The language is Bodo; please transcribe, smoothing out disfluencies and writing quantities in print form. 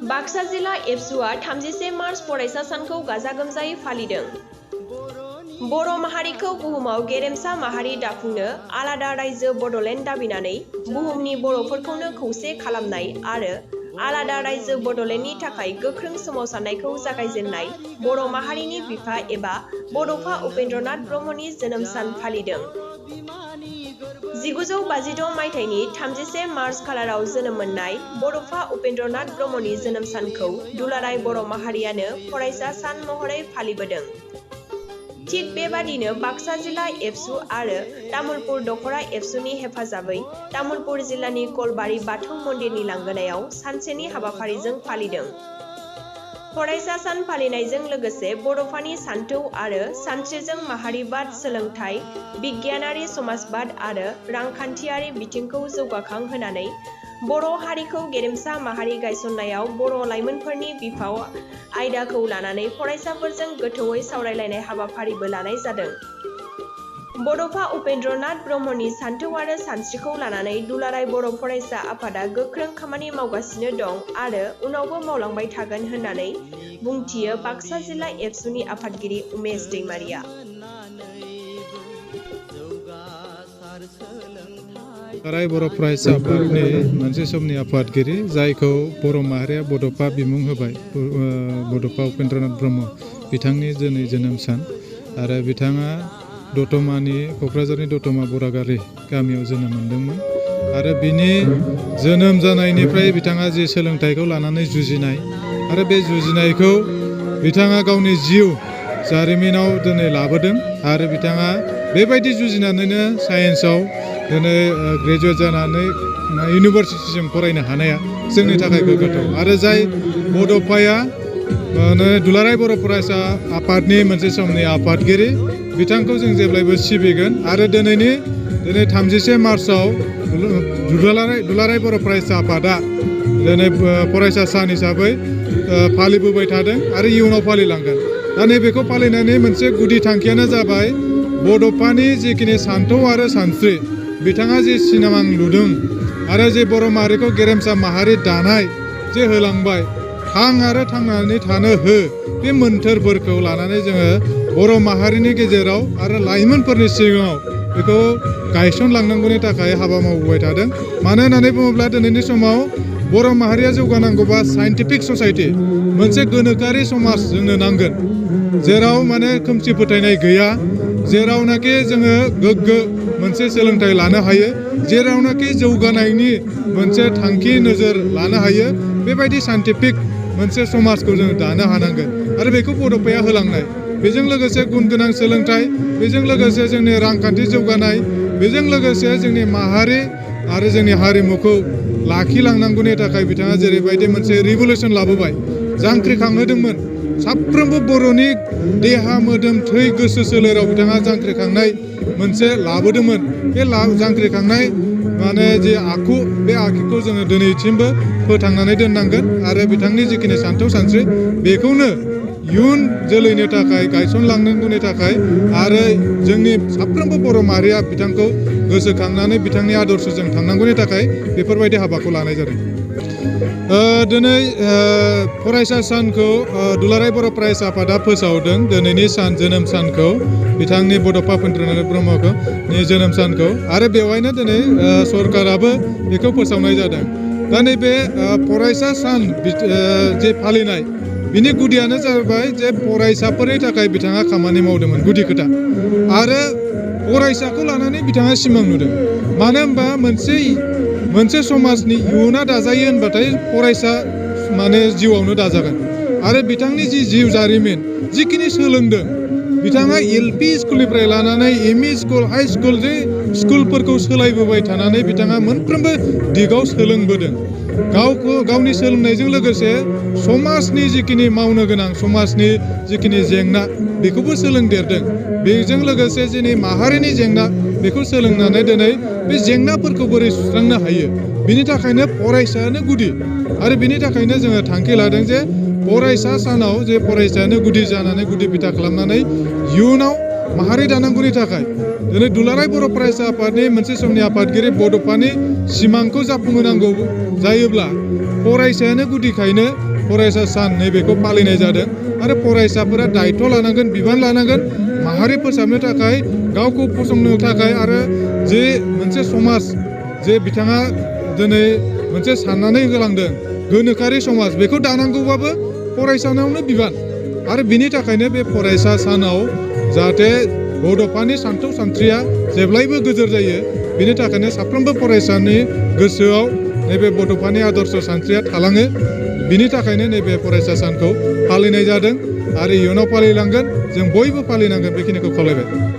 बाक्सा जिल्ला एबसुआ 31 मार्च फरायसा सानखौ गाजा गोमजायै फालिदों। बर' माहारिखौ बुहुमाव गेरेमसा माहारि दाफुंनो आलादा रायजो बड'लेण्ड दाबिनानै बुहुमनि बर'फोरखौनो खौसे खालामनाय आरो आलादा रायजो बड'लेण्डनि थाखाय गोख्रों सोमावसारनायखौ जागायजेननाय बर' माहारिनि बिफा एबा बड'फा उपेन्द्रनाथ ब्रह्मनि जोनोम सान फालिदों। 1956 मायथाइनि 31 मार्च खालाराव जोनोम मोननाय बड'फा उपेन्द्रनाथ ब्रह्मनि जोनोम सानखौ दुलाराय बर' माहारियानो फरायसा सान महरै फालिबोदों। थिग बेबादिनो बाक्सा जिल्ला एबसु आरो तामुलपुर दख'रा एबसुनि हेफाजाबै तामुलपुर जिल्लानि कलबारि बाथौ मन्दिरनि लांगोनायाव सानसेनि हाबाफारिजों फालिदों। फरायसा सान फालिनायजों लोगोसे बड'फानि सान्थौ आरो सानस्रिजों माहारिबाद, सोलोंथाइ, बिगियानारि समाजबाद आरो रांखान्थियारि बिथिंखौ जौगाखां होनानै बर' हारिखौ गेरेमसा माहारि गायसननायाव बर' लाइमोनफोरनि बिफाव आयदाखौ लानानै फरायसाफोरजों गोथौयै सावरायलायनाय हाबाफारिबो लानाय जादों। बड'फा उपेन्द्रनाथ ब्रह्मनि सान्थौ आरो सानस्रिखौ लानानै दुलाराय बर' फरायसा आफादा गोख्रों खामानि मावगासिनो दं आरो उनावबो मावलांबाय थागोन होननानै बुंथियो बाक्सा जिल्ला एबसुनि आफादगिरि उमेश दैमारिया। दुलाराय बर' फरायसा आफादनि मोनसे समनि आफादगिरि जायखौ बर' माहारिया बड'फा बिमुं होबाय, बड'फा उपेन्द्रनाथ ब्रह्म बिथांनि दिनै जोनोम सान आरो बिथाङा क'क्राझारनि दतमा बरागारि गामियाव जोनोम मोनदोंमोन आरो बिनि जोनोम जानायनिफ्राय बिथाङा जि सोलोंथाइखौ लानानै जुजिनाय आरो बे जुजिनायखौ बिथाङा गावनि जिउ जारिमिनाव दिनै लाबोदों आरो बिथाङा बेबायदि जुजिनानैनो साइन्सआव दिनै ग्रेजुवेट जानानै इउनिभारसिटिसिम फरायनो हानाया जोंनि थाखाय गोग्गाथाव आरो जाय बड'फाया दुलाराय बर' फरायसा आफादनि मोनसे समनि आफादगिरि बिथांखौ जों जेब्लायबो सिबिगोन आरो दिनै 31 मार्चआव दुलाराय बर' फरायसा आफादा दिनै फरायसा सान हिसाबै फालिबोबाय थादों आरो इयुनाव फालिलांगोन। दा नैबेखौ फालिनायनि मोनसे गुदि थांखियानो जाबाय बड'फानि जिखिनि सान्थौ आरो सानस्रि बिथाङा जे सिमां लुदों आरो जे बर' माहारिखौ गेरेमसा माहारि दानाय जे होलांबाय थां आरो थांनानै थानो हो बे मोन्थोरफोरखौ लानानै जोङो बर' माहारिनि गेजेराव आरो लाइमोनफोरनि सिगाङाव बेखौ गायसनलांनांगौनि थाखाय हाबा मावबोबाय थादों। मानो होननानै बुङोब्ला दिनैनि समाव बर' माहारिया जौगानांगौबा साइन्टिफिक ससाइटि मोनसे गोनोखोआरि समाज जोंनो नांगोन जेराव माने खोमसि फोथायनाय गैया, जेरावनाखि जोङो गोग्गो मोनसे सोलोंथाइ लानो हायो, जेरावनाखि जौगानायनि मोनसे थांखि नोजोर लानो हायो बेबायदि साइन्टिफिक मोनसे समाजखौ जों दानो हानांगोन आरो बेखौ बड'फाया होलांनाय। बेजों लोगोसे गुन गोनां सोलोंथाइ, बेजों लोगोसे जोंनि रांखान्थि जौगानाय, बेजों लोगोसे जोंनि माहारि आरो जोंनि हारिमुखौ लाखिलांनांगौनि थाखाय बिथाङा जेरैबायदि मोनसे रिभलिउसन लाबोबाय, जांख्रिखांहोदोंमोन साफ्रोमबो बर'नि देहा मोदोम थै गोसो सोलेराव बिथाङा जांख्रिखांनाय मोनसे लाबोदोंमोन। बे जांख्रिखांनाय माने जे आखु बे आखुखौ जोङो दिनैसिमबो फोथांनानै दोननांगोन आरो बिथांनि जिखिनि सान्थौ सानस्रि बेखौनो इयुन जोलैनि थाखाय गायसनलांनांगौनि थाखाय आरो जोंनि साफ्रोमबो बर' माहारिया बिथांखौ गोसोखांनानै बिथांनि आदर्शजों थांनांगौनि थाखाय बेफोरबायदि हाबाखौ लानाय जादों। दिनै फरायसा सानखौ दुलाराय बर' फरायसा आफादा फोसावदों। दिनैनि जोनोम सानखौ बिथांनि बड'फा उपेन्द्रनाथ ब्रह्मनि जोनोम सानखौ आरो बेवहायनो दिनै सरकाराबो बेखौ फोसावनाय जादों। दा नैबे फरायसा सान जे फालिनाय बिनि गुदियानो जाबाय जे फरायसाफोरनि थाखाय बिथाङा खामानि मावदोंमोन, गुदि खोथा आरो फरायसाखौ लानानै बिथाङा सिमां नुदों। मानो होनबा मोनसे समाजनि इयुना दाजायो होनबाथाय फरायसा माने जिउआवनो दाजागोन आरो बिथांनि जि जिउ जारिमिन जिखिनि सोलोंदों बिथाङा LP स्कुलनिफ्राय लानानै ME स्कुल, हाइ स्कुल जे स्कुलफोरखौ सोलायबोबाय थानानै बिथाङा मोनफ्रोमबो दिगाव सोलोंबोदों। गावनि सोलोंनायजों लोगोसे समाजनि जिखिनि मावनो गोनां समाजनि जिखिनि जेंना बेखौबो सोलोंदेरदों। बेजों लोगोसे जोंनि माहारिनि जेंना बेखौ सोलोंनानै दिनै बे जेंनाफोरखौ बोरै सुस्रांनो हायो बिनि थाखायनो फरायसायानो गुदि आरो बिनि थाखायनो जोङो थांखि लादों जे फरायसा सानाव जे फरायसायानो गुदि जानानै गुदि बिथा खालामनानै इयुनाव माहारि दानांगौनि थाखाय दिनै दुलाराय बर' फरायसा आफादनि मोनसे समनि आफादगिरि बड'फानि सिमांखौ जाफुंहोनांगौ जायोब्ला फरायसायानो गुदिखायनो फरायसा सान नैबेखौ फालिनाय जादों आरो फरायसाफोरा दायथ' लानांगोन, बिबान लानांगोन माहारि फोसाबनो थाखाय, गावखौ फसंनो थाखाय आरो जे मोनसे समाज जे बिथाङा दिनै मोनसे साननानै होलांदों गोनोखोआरि समाज, बेखौ दानांगौबाबो फरायसानावनो बिबान। आरो बिनि थाखायनो बे फरायसा सानाव जाहाथे बड'फानि सानथौ सानस्रिया जेब्लायबो गोजोर जायो, बिनि थाखायनो साफ्रोमबो फरायसानि गोसोआव नैबे बड'फानि आदर्श सानस्रिया थालाङो। बिनि थाखायनो नैबे फरायसा सानखौ फालिनाय जादों आरो इयुनाव फालिलांगोन। जों बयबो फालिनांगोन, बेखिनिखौ खावलायबाय।